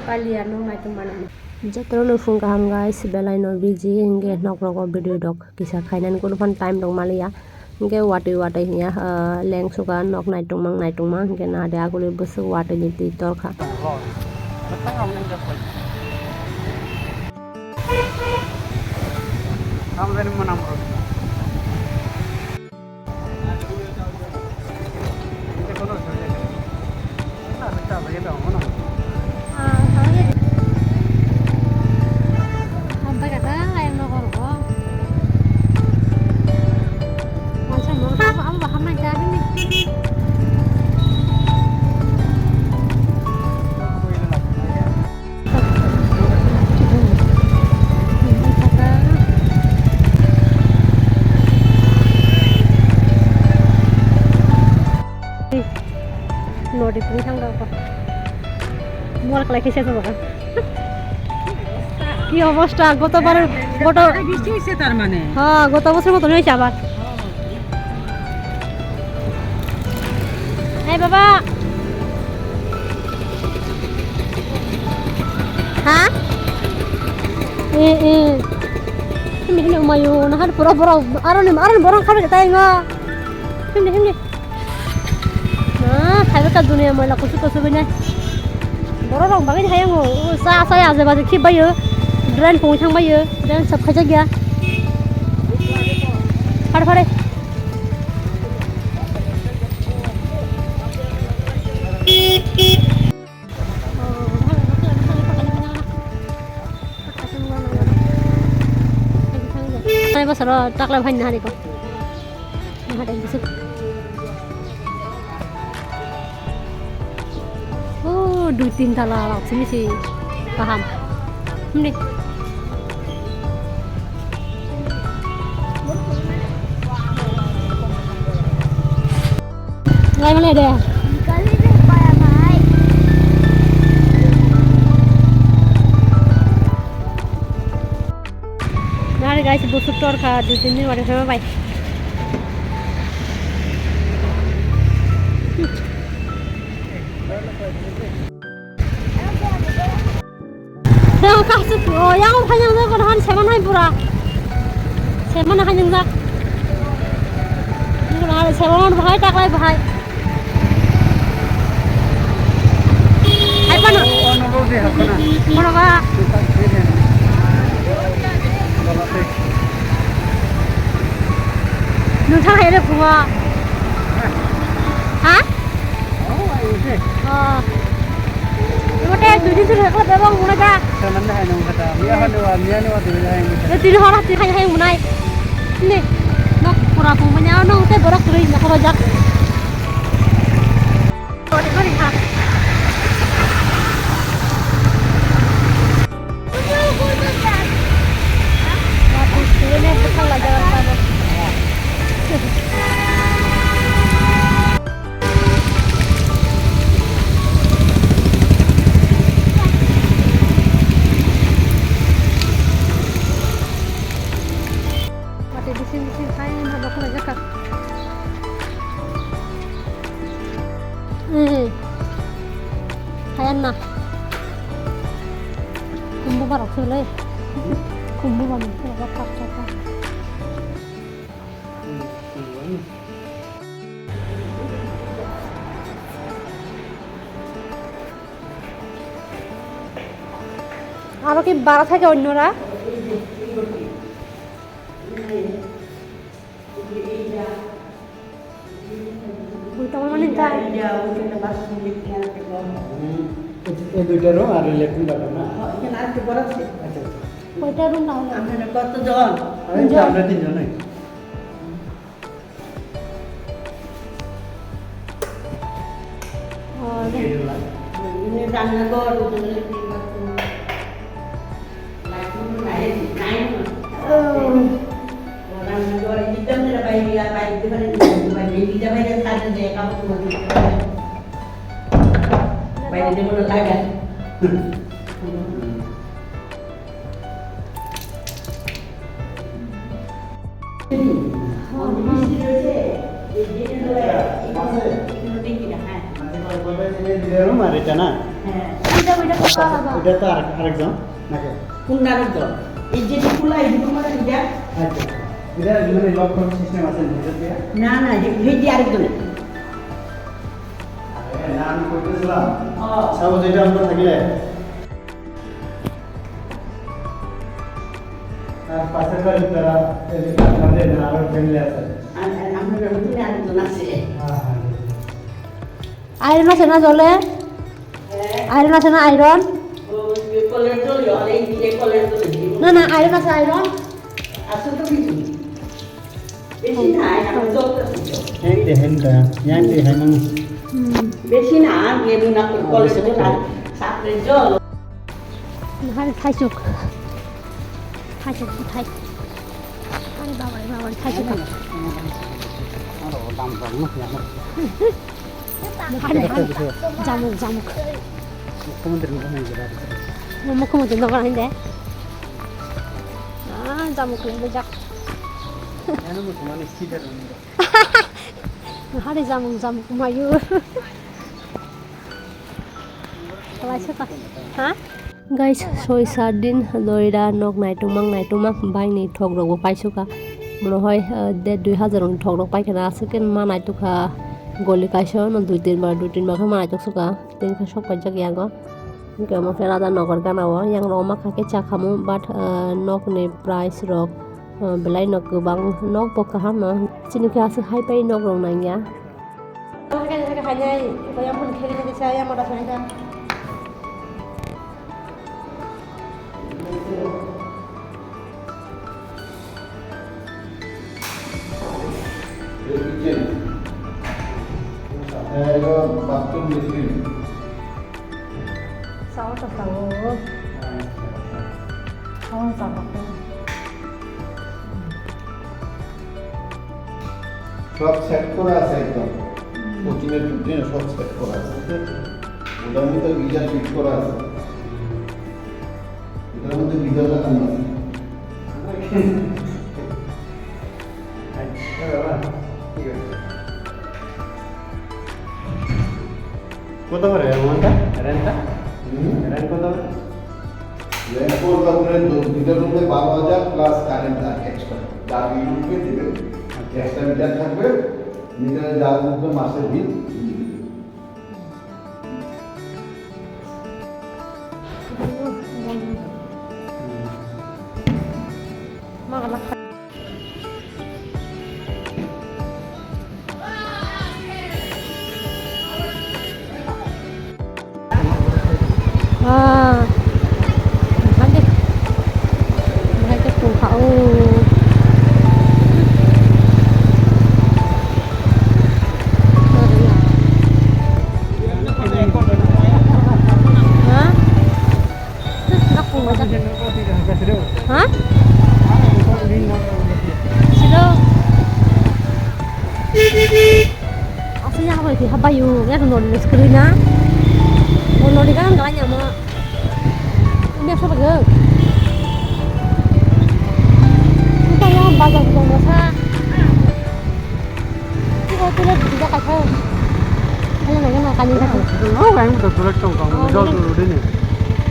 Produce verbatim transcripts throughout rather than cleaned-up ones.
Kaliya no mai to mani. Jotono phung kaham guys, belai no busy, hingke nok rogo video rok kisa khainani kunu phan time rok maliya, hingke watwi watwi hiya, ah, leng suka nok naitung mang naitung mang, hingke nade aguli bwswk watwi ni twi torkha. Nodi pung thang rok. Mol kalai khe se jabo ka. Ki obosta, goto bar, goto, bisti hoyse tar mane. Ha, goto bosor moton hoyse abar. Hey, baba. Ha? Eh, eh. Himni, himni, umayo, nahar pura borok, aroni, aroni borok khabe tai ngo. Himni, himni. Ah, hai bwkha duniya moila kusu kusu bini. Borok rok bagwi hai ango. O sa sa ya je baje khib bayo. Drain pung thang bayo. Drain sab khaijak ya. Phar phare. Hai bosoro taklai phaina hari ko. Hai bosoro. Oh, dui tin tala rok simi si kaham. Himni. Lai mane de. Nari guys, busuk tor kha, dui tin din wari phema bai. Yang kasu, oh, yang phai yang jago han seman hai pura. Seman hai yang jak. Pura seman bahai taklai bahai. Hai pano. Ono bo de hakana. Kono ba. Nung thang hai re phungo. Ha? Oh, ai se. Oh. Imo te tui din suri khakla bebang muna ja. Saman na hai nung kata. Miya hanu wa, miya ni wa tui hai nung kata. Tui hora tui hai hai munai. Ni. Nok pura pung manya nung te borok tui na khoro jak. Kori kori ha. Mati bising bising kain haba khulai jaka. Hmm. Hayan na. Kumbu barok sule. Kumbu barok sule. Aro ki bara thake onnora? Bui tongmani ta. Hmm. Ei, ei duita room ar latrine bathroom na? Ho, ekhane arekta boro se. Acha, acha. Koita room tahole? Amne koto jon? Ei, jon. Amra tin jon ei. Oh, de. Ini rannagor, itu latrine bathroom. এটা তো আরেক, আরেকজন নাকি? কোন আরেকজন? এই যে খোলা, এই যে তোমার এটা? আচ্ছা, আচ্ছা। এটা মানে লক করার সিস্টেম আছে না, এটা দিয়ে? না, না, এই, এই যে আরেকজন। আরে, না, আমি কইতেছিলাম। ও। সাপোজ এটা আমরা থাকলে। আর পাশের বাড়ির তারা এদিকে আপনাদের না, আরো ফ্যামিলি আছে। আর, আর আমরা তুমি আরেকজন আছে। হ্যাঁ, হ্যাঁ। Iron আছে না জলে? Iron আছে না, iron? না, না, iron আছে, iron? Yang di hem da, yang di hem. Hmm. Besi na, dia guna kolej tu kan, sapre jol. Hari thaisuk. Thaisuk, thaisuk. Hari baba, baba, thaisuk. Aro, dam, dam, no, ya, no. Hari, hari. Jamuk, jamuk. Mukhumontri no, no, no, no. Mukhumontri no, no, no. Ah, jamuk, no, no, no. Ano, mukhumontri, sida, no, no. Hari jamung jamung mayu. Kalaisaka. Ha? Guys, soi sat din loira nok naitukma naitukma bike ni thok rok bo paisuka. Mano hoi, eh, de dui hajar ni thok rok paikha na aswk ma naitukha goli kaisa no dui tin bar dui tin bar khe ma naituk suka. Tin khe sok paijak yago. Hwnkhe omo khe Radha Nagar gana o, yang rok ma kha khe cha khamu, but, ah, nok ni price rok, ah, belai no kwbang, nok bo kaham no, chini khe aswk hai pai nok rok nang ya. Kitchen. Eh, bathroom, latrine. Sawa ta sawa. Sawa ta sawa. সব সেট করা আছে একদম। হুম। কোচিংয়ের জন্য সব সেট করা আছে, বুঝতে পারছো? ওটার মধ্যে গিজার ফিট করা আছে। এটার মধ্যে গিজার লাগানো আছে। আচ্ছা, বাবা, ঠিক আছে। কত করে এমনটা, রেন্টটা? হুম? রেন্ট কত হবে? রেন্ট পড়বে আপনার দু-, দুইটার মধ্যে বারো হাজার প্লাস কারেন্ট আর এক্সট্রা। যা বিল উঠবে দিবেন। আচ্ছা। এক্সট্রা মিটার থাকবে, মিটারে যা উঠবে মাসের বিল, বিল দিবেন। Ah, bukan deh. Mereka tuh, Kak. Oh. Hah? Ha? Silo. Asli yang apa itu? Apa yuk? Ya, nol, nol, sekali na. Oh, nol, kan, galanya, Mak. Ini apa, Pak? Entah ya, bazar, bazar, masa. Kok tuh lihat di Jakarta. Ayo, lagi makan di sana. Oh, kayak udah tulis dong, kamu. Oh, udah, udah, udah nih.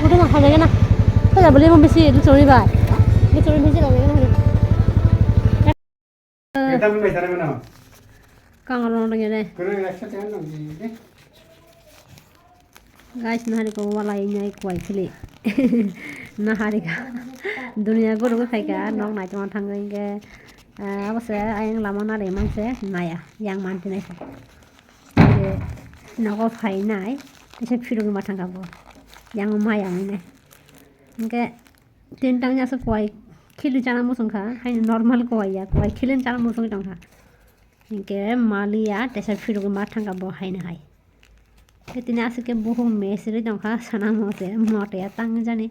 Udah, makan lagi, nah. Kita beli mau besi, itu curi, Pak. Ini curi besi lagi, nah. Kita ambil sana mana? Kang orang orang ini. Kurang eksa tangan dong, ini. Guys, nahari ko walai nyai kwai khili. Nahari ka. Dunia guru ko khai ka, nok nai tong thang ring ke. Ah, abo se ayang lama na re man se naya, yang man tinai se. Ke nogo phai nai, tese phiru ma thang ka bo. Yang ma yang nai. Ke tin tang ya se kwai khili chana musung kha, hai normal kwai ya, kwai khili chana musung tong kha. Hinkhe maliya teisa phirogwi ma thangkha bo haino hai. Khe tini aswk khe buhuk mesri tongkha, sana mo se moteya tangwi jani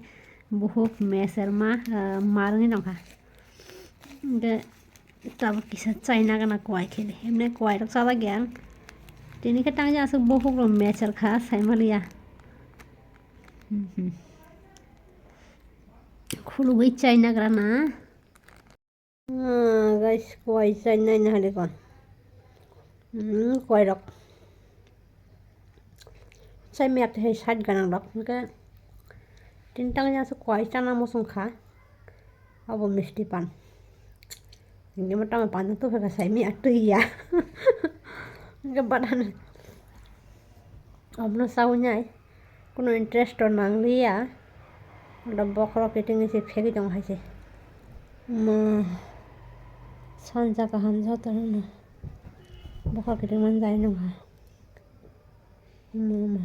buhuk meser ma, ah, marwngwi tongkha. Hinkhe tabuk kisa chaina gana kwai khili. Emne kwai rok chajak ya. Tini khe tangwi aswk buhuk rok meser kha, sai maliya. Hmm, hmm. Khulugwi chaina grana. Ah, guys, kwai chainai na hali kon. Hmm, kwai rok. Sai miya twi hai side ganang rok hwnkhe tini tang ya se kwai chana muchung kha. Abo misti pan. Hingke mo tamo panda tupha kha sai miya twi ya. Hingke badani. Omono chawi nai. Kuno interest o nang liya. Ando bokhorok kiting se phegwi tong hai se. Ma. Sanja kaham joto no. Bokhorok kiting man jai nung ha. Mama.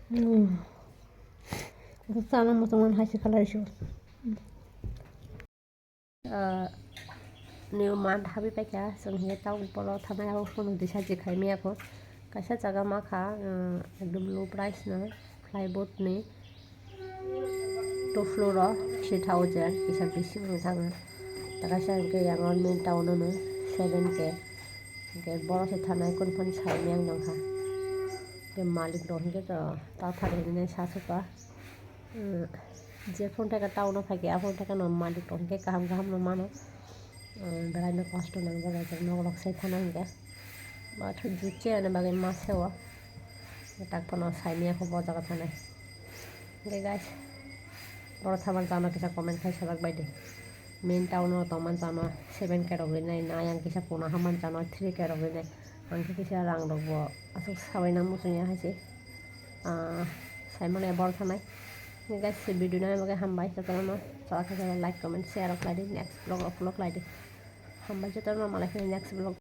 Mama. Sana muchungmani hai se khalai sio. Ah, new month habi paikha, chwng hinkhe town polo thanai abo phunuk disa je khai maya kho. Kaisa jaga ma kha, ah, ekdom low price no, plywood ni. Two floor o three thousand kisa bisi wng thang. Taka sa hwnkhe yang o main town o no seven K. Hwnkhe boro se thanai kun phano sai maya wng kha. Hwnkhe malik rok hwnkhe to ta thar hwnwi sa suka. Umm, je phone thaka town o phaikhe a phone thaka no malik rok hwnkhe kaham kaham no mano. Umm, belai no kosto nang jak jak nok rok sai thana hwnkhe. Ba thwk jutse ani bagwi ma se o. Tak phano sai maya kho bo jaga thanai. Hwnkhe guys, boro thaman chano kisa comment khai sajak bai di. Main town o tongman chano seven K rok rinai, na yang kisa puna haman chano three K rok rinai. Ang khe kisa rang rok bo aswk sabai nang muchung ya hai se. Ah, sai mano ya boro thanai. Hwnkhe guys, video nai bagwi hambai jotono. Chwla khe like, comment, share rok khlai di. Next vlog rok vlog khlai di. Hambai jotono malai phai next vlog.